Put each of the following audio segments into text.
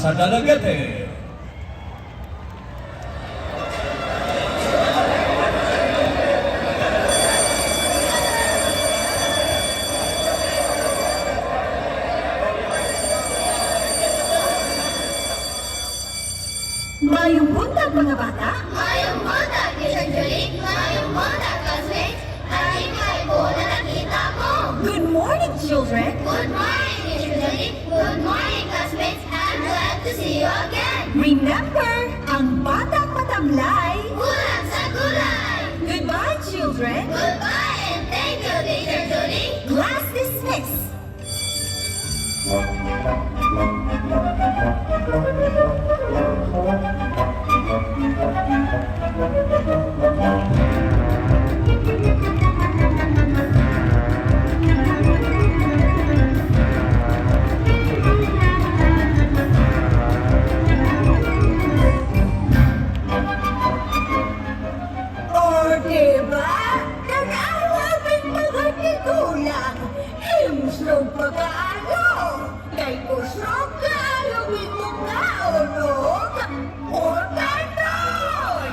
sa Dalaguete. Maayong buntag, mga bata. Maayong buntag, Teacher Julie. Maayong buntag, classmates. Kalipay ko na nakita mo. Good morning, children. Good morning, Teacher Julie. Good morning, classmates. I'm glad to see you again. Remember, ang batang matamlay. Kulang sa gulay. Goodbye, children. Goodbye and thank you, Teacher Julie. Class dismissed. O, diba? Tanawa may mga tigulang. Himsog pagkaano. Kay kusog kaayo imong kaonog. O tanon!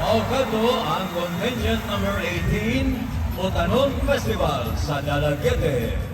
Mao kadto ang contingent number 18, Utanon Festival sa Dalaguete.